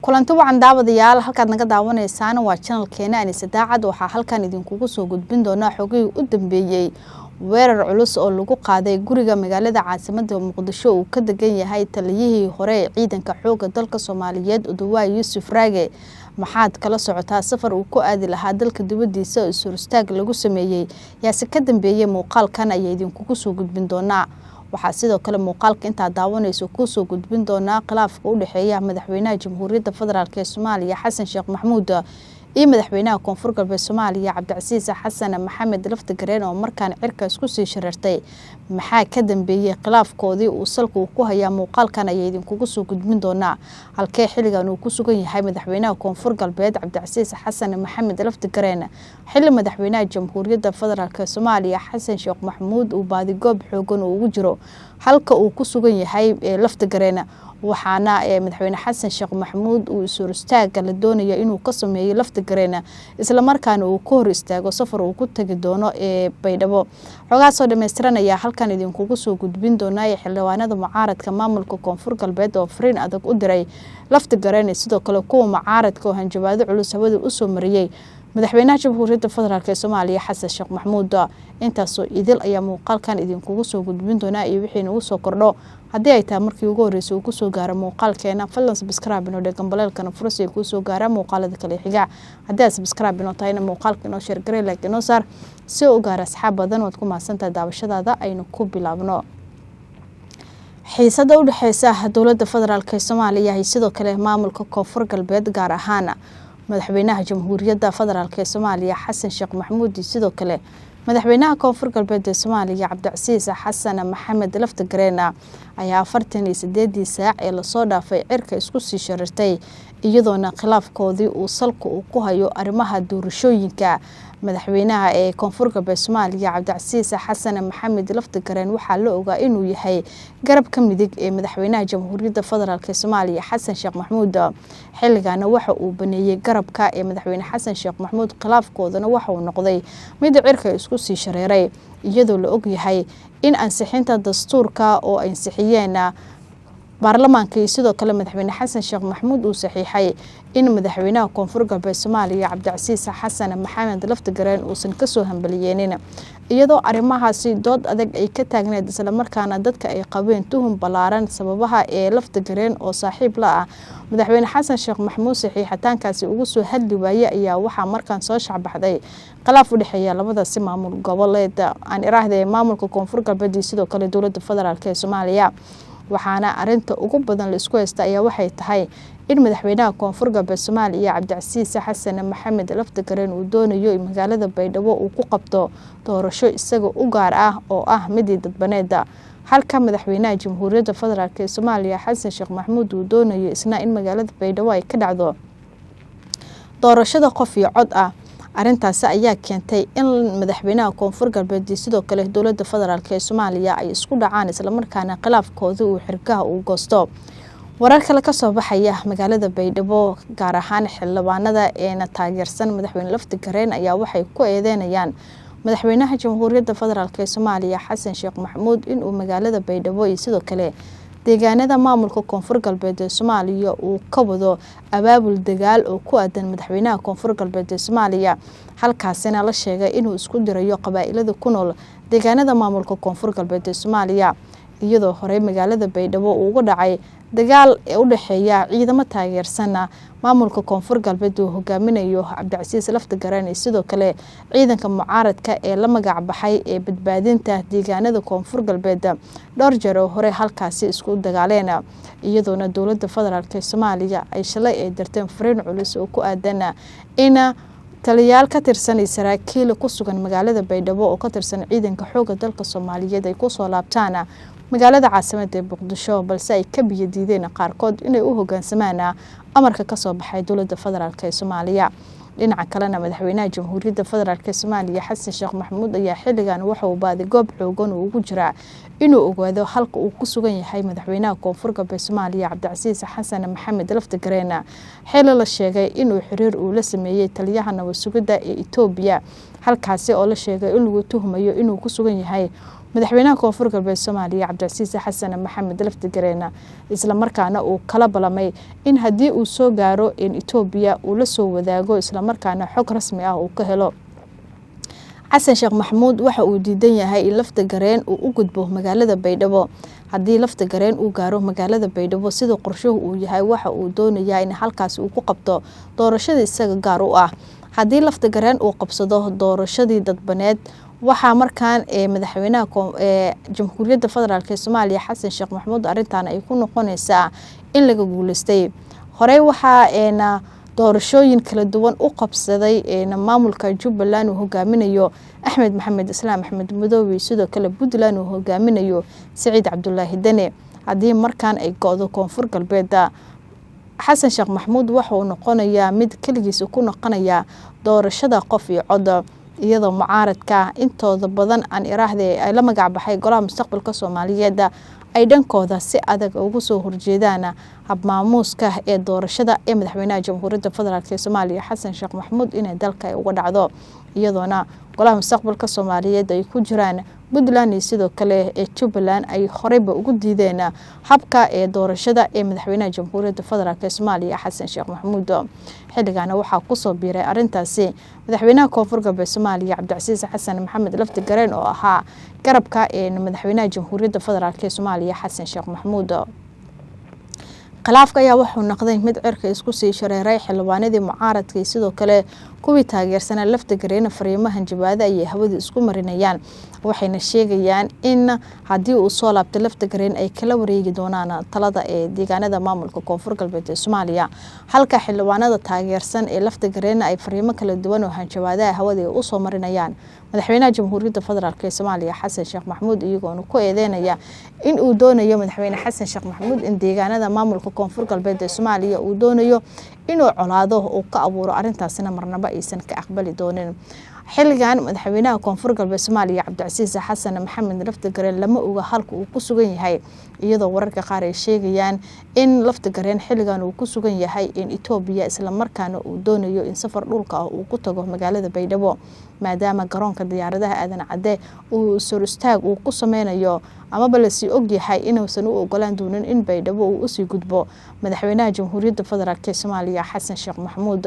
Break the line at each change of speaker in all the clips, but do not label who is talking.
Kulanti wacan daawadayaal, halkaad naga daawanaysaan waa channelkeena Anisa Daacad. Waxaa halkan idinkugu soo gudbin doonaa xogihii u dambeeyey weerar culus oo lagu qaaday guriga magaalada caasimada Muqdisho uu ka degan yahay taliyihii hore ee ciidanka xoogga dalka Soomaaliyeed Odawaay Yuusuf Raage. Maxaad kala socotaa safar uu ku aadi lahaa dalka dibadiisa oo is-hor istaag lagu sameeyey? Yaase ka dambeeyey? Muuqaalkan ayaa idinkugu soo gudbin doonaa. Waxaa sidoo kale muuqaalka intaad daawanayso kuusoo gudbin doonaa khilaafka u dhexeeya madaxweynaha Jamhuuriyadda Federaalk ee Soomaaliya Xasan Sheekh Maxamuud iyo madaxweynaha Koonfur Galbeed Soomaaliya Cabdicasiis Xasan Maxamed Laftigareen oo markaan cirka isku sii shareertay. Maxaa ka dambeeyey khilaafkoodii uu salka uu ku hayaa? Muuqaalkan ayaa idinkugu soo gudbin doonaa. Halkee xilligan uu ku sugan yahay madaxweynaha Koonfur Galbeed Cabdicasiis Xasan Maxamed Laftigareen, xilli madaxweynaha Jamhuuriyadda Federaalk Soomaaliya Xasan Sheekh Maxamuud uu baadigoob xoogan uu ugu jiro halka uu ku sugan yahay Laftigareen? Waxaana madaxweyne Xasan Sheekh Maxamuud uu is-hor istaaga la doonaya inuu ka sameeyo Laftigareen, islamarkaana uu ka hor istaago safar uu ku tagi doono ee Baydhabo. Xogahaasoo dhammaystiranaya halkan idinkugu soo gudbin doonaa. Ee xildhibaanada mucaaradka maamulka Koonfur Galbeed oo fariin adag u diray Laftigareen, sidoo kale kuwa mucaaradka oo hanjabaado culus hawada usoo mariyey madaxweynaha Jamhuuriyadda Federaalk ee Soomaaliya Xasan Sheekh Maxamuud. Intaasoo idil ayaa muuqaalkan idinkugu soo gudbin doonaa iyo wixii nagu soo kordho. Haddii ay tahay markii ugu horreysay uu kusoo gaaro muuqaalkeena, fadlan subscribe inoo dheh, gambaleelkana fursi ay kuusoo gaaraan muuqaalada kale xiga. Haddii aad subscribe inoo tahayna, muuqaalka inoo share garey, like inoo saar si u gaara asxaab badan. Waad ku mahadsantahay daawashadaada. Aynu ku bilaabno. Xiisada u dhexeysa dowladda federaalk ee Soomaaliya iyo sidoo kale maamulka Koonfur Galbeed, gaar ahaan madaxweynaha Jamhuuriyadda Federaalk ee Soomaaliya Xasan Sheekh Maxamuud iyo sidoo kale madaxweynaha Koonfur Galbeed ee Soomaaliya Cabdicasiis Xasan Maxamed Laftigareen, ayaa 48-dii saac ee lasoo dhaafay cirka isku sii sharirtay, iyadoona khilaafkoodii uu salka uu ku hayo arrimaha doorashooyinka. Madaxweynaha ee Koonfur Galbeed Soomaaliya Cabdicasiis Xasan Maxamed Laftigareen waxaa la ogaa inuu yahay garabka midig ee madaxweynaha Jamhuuriyadda Federaalk ee Soomaaliya Xasan Sheekh Maxamuud. Xilligaana waxa uu baneeyey garabka ee madaxweyne Xasan Sheekh Maxamuud, khilaafkoodana waxa uu noqday mid cirka isku sii shareeray, iyadoo la ogyahay in ansixinta dastuurka oo ansixiyeen baarlamaanka iyo sidoo kale madaxweyne Xasan Sheekh Maxamuud uu saxiixay in madaxweynaha Koonfur Galbeed Soomaaliya Cabdicasiis Xasan Maxamed Laftigareen uusan kasoo hambaliyeenin, iyadoo arrimahaasi dood adag ay ka taagneed, islamarkaana dadka ay qabeen tuhun ballaaran sababaha ee Laftigareen oo saaxiib la ah madaxweyne Xasan Sheekh Maxamuud saxiixitaankaasi ugu soo hadli waayey. Ayaa waxaa markaan soo shacbaxday khilaaf u dhexeeya labadaasi maamul goboleed, aan iraahde maamulka Koonfur Galbeed iyo sidoo kale dowladda federaalk ee Soomaaliya. Waxaana arinta ugu badan la isku haysta ayaa waxay tahay in madaxweynaha Koonfur Galbeed Soomaaliya Cabdicasiis Xasan Maxamed Laftigareen uu doonayo in magaalada Baydhabo uu ku qabto doorasho isaga u gaar ah oo ah midii dadbaneeda, halka madaxweynaha Jamhuuriyadda Federaalk ee Soomaaliya Xasan Sheekh Maxamuud uu doonayo isna in magaalada Baydhabo ay ka dhacdo doorashada qof iyo cod ah. Arrintaasi ayaa keentay in madaxweynaha Koonfur Galbeed iyo sidoo kale dowladda federaalk ee Soomaaliya ay isku dhacaan, islamarkaana khilaafkooda uu xirgaha uu goosto. Warar kale kasoo baxaya magaalada Baydhabo, gaar ahaan xildhibaanada eena taageersan madaxweyne Laftigareen, ayaa waxay ku eedeynayaan madaxweynaha Jamhuuriyadda Federaalk ee Soomaaliya Xasan Sheekh Maxamuud inuu magaalada Baydhabo iyo sidoo kale deegaanada maamulka Koonfur Galbeed ee Soomaaliya uu ka wado abaabul dagaal oo ku aadan madaxweynaha Koonfur Galbeed ee Soomaaliya, halkaasina la sheegay inuu isku dirayo qabaa'ilada ku nool deegaanada maamulka Koonfur Galbeed ee Soomaaliya, iyadoo horey magaalada Baydhabo uu uga dhacay dagaal ee u dhexeeya ciidamo taageersana maamulka Koonfur Galbeed uu hogaaminayo Cabdicasiis Laftigareen iyo sidoo kale ciidanka mucaaradka ee la magac baxay ee badbaadinta deegaanada Koonfur Galbeed. Dhowr jeer oo hore halkaasi isku dagaaleen, iyadoona dowladda federaalk ee Soomaaliya ay shalay ay dirteen fariin culus oo ku aadan in taliyaal ka tirsan saraakiil ku sugan magaalada Baydhabo oo ka tirsan ciidanka xoogga dalka Soomaaliyeed ay kusoo laabtaan magaalada caasimada ee Muqdisho, balse ay ka biyo diideen qaarkood inay u hogaansamaan amarka kasoo baxay dowladda federaalk ee Soomaaliya. Dhinaca kalena, madaxweynaha Jamhuuriyadda Federaalk ee Soomaaliya Xasan Sheekh Maxamuud ayaa xilligan waxa uu baadigoob xoogan uu ugu jiraa inuu ogaado halka uu ku sugan yahay madaxweynaha Koonfur Galbeed Soomaaliya Cabdicasiis Xasan Maxamed Laftigareen, xilli la sheegay inuu xiriir uu la sameeyey taliyaha nabad sugidda ee Itoobiya, halkaasi oo la sheegay in lagu tuhmayo inuu ku sugan yahay Madaxweynaha Koonfur Galbeed Soomaaliya Cabdicasiis Xasan Maxamed Laftigareena, islamarkaana uu kala balamay in haddii uu soo gaaro in Itoobiya uu la soo wadaago, islamarkaana xog rasmi ah uu ka helo. Xasan Sheekh Maxamuud waxa uu diidan yahay in Laftigareen uu u gudbo magaalada Baydhabo. Haddii Laftigareen uu gaaro magaalada Baydhabo sida qorshuhu uu yahay, waxa uu doonayaa in halkaasi uu ku qabto doorashada isaga gaar u ah. Haddii Laftigareen uu qabsado doorashadii dadbaneed, waxaa markaan madaxweynaha Jamhuuriyadda Federaalk ee Soomaaliya Xasan Sheekh Maxamuud arrintan ay ku noqonaysaa in laga guuleystay. Horey waxaa doorashooyin kala duwan u qabsaday maamulka Jubbaland uu hogaaminayo Axmed Maxamed Islaam Axmed Madoobe, sidoo kale Puntland uu hogaaminayo Saciid Cabdulaahi Dene. Haddii markaan ay go-do Koonfur Galbeed, Xasan Sheekh Maxamuud waxa uu noqonayaa mid keligiisa ku noqonaya doorashada qof iyo cod, iyadoo mucaaradka intooda badan aan iraahde ay la magac baxay Golaha Mustaqbalka Soomaaliyeed ay dhankooda si adag ugu soo horjeedaan habmaamuuska ee doorashada ee madaxweynaha Jamhuuriyadda Federaalk ee Soomaaliya Xasan Sheekh Maxamuud inay dalka ay uga dhacdo, iyadoona Golaha Mustaqbalka Soomaaliyeed ay ku jiraan Puntland iyo sidoo kale ee Jubbaland ay horeyba ugu diideen habka ee doorashada ee madaxweynaha Jamhuuriyadda Federaalk ee Soomaaliya Xasan Sheekh Maxamuud. Xilligaana waxaa kusoo biiray arrintaasi madaxweynaha Koonfur Galbeed Soomaaliya Cabdicasiis Xasan Maxamed Laftigareen oo ahaa garabka ee madaxweynaha Jamhuuriyadda Federaalk ee Soomaaliya Xasan Sheekh Maxamuud. Khilaafka ayaa wuxuu noqday mid cirka isku sii shareeray. Xildhibaanadii mucaaradka iyo sidoo kale kuwii taageersanaa Laftigareena fariimahan jawaado ayay hawada isku marinayaan, waxayna sheegayaan in haddii uu soo laabtay Laftigareen ay kala wareegi doonaan talada ee deegaanada maamulka Koonfur Galbeed ee Soomaaliya, halka xildhibaanada taageersan ee Laftigareena ay fariimo kala duwan oo hanjabaadaha hawada ay usoo marinayaan madaxweynaha Jamhuuriyadda Federaalk ee Soomaaliya Xasan Sheekh Maxamuud, iyagoona ku eedeynaya in uu doonayo madaxweyne Xasan Sheekh Maxamuud in deegaanada maamulka Koonfur Galbeed ee Soomaaliya uu doonayo inuu colaado uu ka abuuro, arrintaasina marnaba aysan ka aqbali doonin. Xilligan madaxweynaha Koonfur Galbeed Soomaaliya Cabdicasiis Xasan Maxamed Laftigareen lama oga halka uu ku sugan yahay, iyadoo wararka qaar ay sheegayaan in Laftigareen xilligan uu ku sugan yahay in Itoobiya, islamarkaana uu doonayo in safar dhulka ah uu ku tago magaalada Baydhabo, maadaama garoonka diyaaradaha Aadan Cadde uu sor istaag uu ku sameynayo amaba lasii ogyahay inuusan u ogolaan doonin in Baydhabo uu usii gudbo madaxweynaha Jamhuuriyadda Federaalk ee Soomaaliya Xasan Sheekh Maxamuud.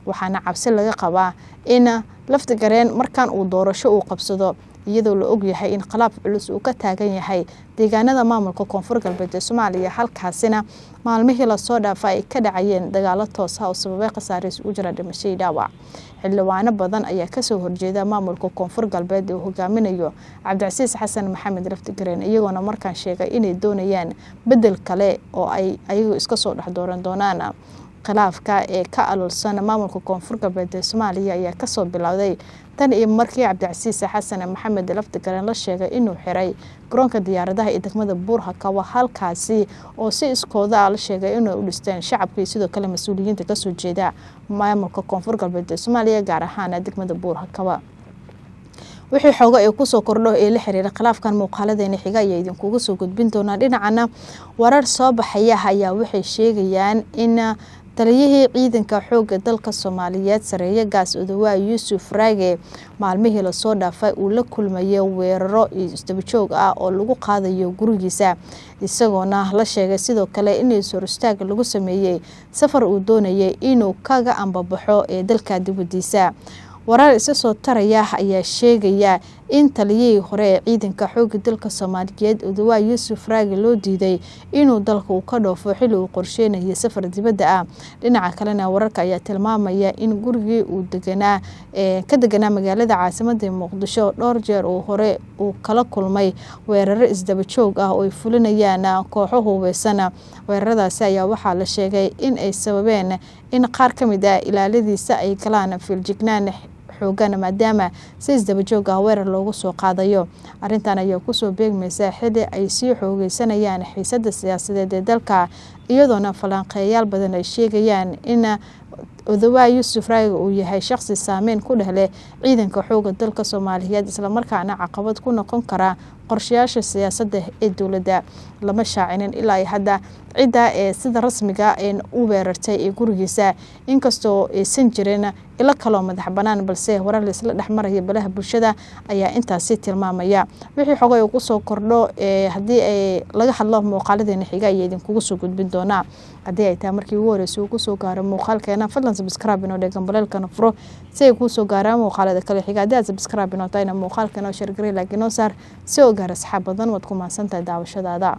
Waxaana cabsi laga qabaa in Laftigareen markan uu doorasho uu qabsado, iyadoo la ogyahay in khilaaf culus uu ka taagan yahay deegaanada maamulka Koonfur Galbeed ee Soomaaliya, halkaasina maalmihii lasoo dhaafa ay ka dhacayeen dagaalo toos ah oo sababay khasaare isugu jira dhimasho iyo dhaawac. Xildhibaano badan ayaa kasoo horjeeda maamulka Koonfur Galbeed ee uu hogaaminayo Cabdicasiis Xasan Maxamed Laftigareen, iyagoona markaan sheegay inay doonayaan bedel kale oo ay ayagu iska soo dhex dooran doonaan. Khilaafka ee ka aloolsan maamulka Koonfur Galbeed ee Soomaaliya ayaa kasoo bilowday tan iyo markii Cabdicasiis Xasan Maxamed Laftigareen la sheegay inuu xiray garoonka diyaaradaha ee degmada Buurhakawa, halkaasi oo si iskooda ah la sheegay inay u dhisteen shacabka iyo sidoo kale mas-uuliyiinta kasoo jeeda maamulka Koonfur Galbeed ee Soomaaliya, gaar ahaan degmada Buurhakawa. Wixii xooga ee kusoo kordho ee la xiriira khilaafkan muuqaaladeena xiga ayaa idinkuga soo gudbin doonaa. Dhinacana warar soo baxaya ayaa waxay sheegayaan in taliyihii ciidanka xoogga dalka Soomaaliyeed Sareeye Gaas Odawaa Yuusuf Raage maalmihii lasoo dhaafay uu la kulmayay weeraro isdaba joog ah oo lagu qaadayo gurigiisa, isagoona la sheegay sidoo kale in is hor istaag lagu sameeyey safar uu doonayay inuu kaga ambabaxo ee dalka dibadiisa. Warar isa soo taraya ayaa sheegaya in taliyihii hore ee ciidanka xoogga dalka Soomaaliyeed Odawaa Yuusuf Raage loo diiday inuu dalka uu ka dhoofo xilli uu qorsheynayay safar dibadda ah. Dhinaca kalena wararka ayaa tilmaamaya in gurigii uu deganaa ee ka deganaa magaalada caasimadda Muqdisho dhowr jeer uu hore uu kala kulmay weeraro isdaba joog ah oo ay fulinayaan kooxo hubeysan. Weeraradaasi ayaa waxaa la sheegay in ay sababeen in qaar ka mid ah ilaaladiisa ay galaan feeljignaan xoogan, maadaama si isdaba joog ah weerar loogu soo qaadayo. Arrintan ayaa kusoo beegmaysa xilli ay sii xoogeysanayaan xiisada siyaasadeed ee dalka, iyadoona falanqeeyaal badan ay sheegayaan in Odawaa Yuusuf Raage uu yahay shaqsi saameyn ku dheh leh ciidanka xoogga dalka Soomaaliyeed, islamarkaana caqabad ku noqon kara qorshayaasha siyaasadda ee dowladda. Lama shaacinin ilaa hadda Cidda ee sida rasmiga u weerartay ee gurigiisa, inkastoo aysan jirin ilo kaloo madax banaan, balse warar laisla dhexmaraya balaha bulshada ayaa intaasi tilmaamaya. Wixii xogay uu kusoo kordho haddii ay laga hadlo muuqaaladeena xiga ayaa idinkugu soo gudbin doonaa. Haddii ay tahay markii ugu horreysay uu kusoo gaaro muuqaalkeena, fadlan subscribe inoo dhegan, baleelkana furo si ay kuu soo gaaraan muuqaalada kale xiga. Haddii aad subscribe inoo tahayna, muuqaalkana oo share garey, laakiin inoo saar si oo gaar asxaab badan. Waad ku mahadsantahay daawashadaada.